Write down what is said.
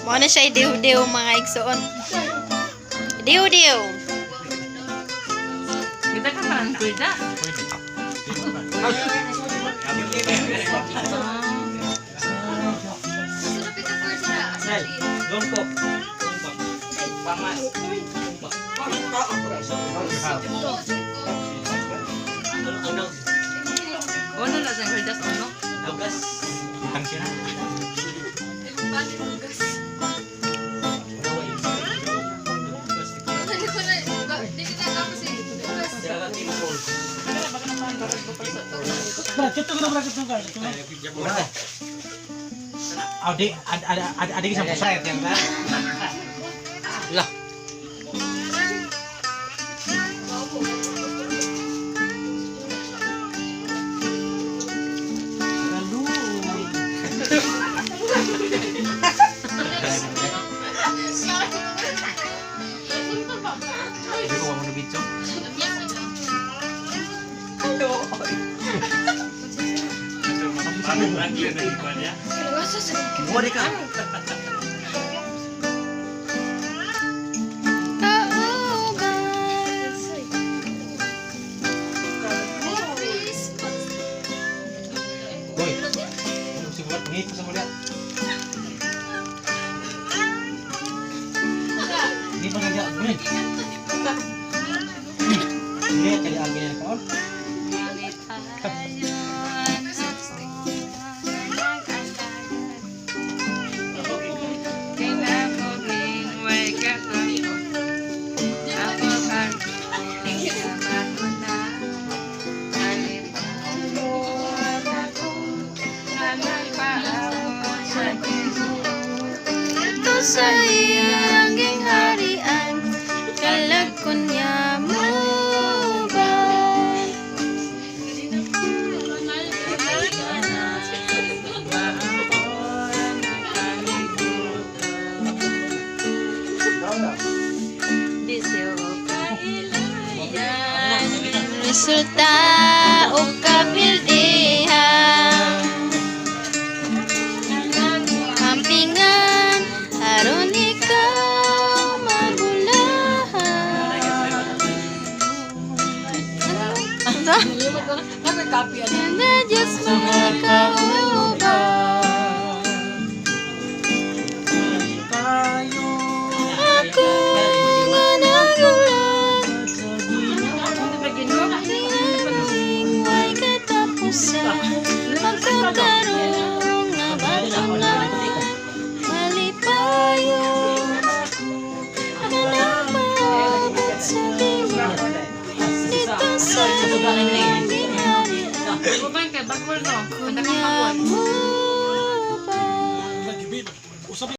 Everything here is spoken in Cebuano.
Mao na siya diw-diw, mga igsoon. Diw-diw. Kita ka parang kuda. Dongko. Pamas. Ano? Ono na sa kuda sa ono. Lugas. Utang siya na. Adi ada ada ada kisah pusat yang kan. Lah. Hindi ko mo video. Buat ka. Kauban. Boy. Si buat ni sa mulia. Di pa nga boy. Hindi kaya agi na kaon. Ito sa iyang gingharian, kalag ko niya mo ba? Resulta o kapildihan, Hampingan, aron ikaw magulahan. Ano? Na Diyos makauban. Ako nga nagulat, Tinganing way katapusan, Pagkakarong nga batungan, Malipayon ako nga napaabot sa Ginoo dito sa iyang gingharian. Uban kay bagol no. Wala kang Kunya bagol. mo.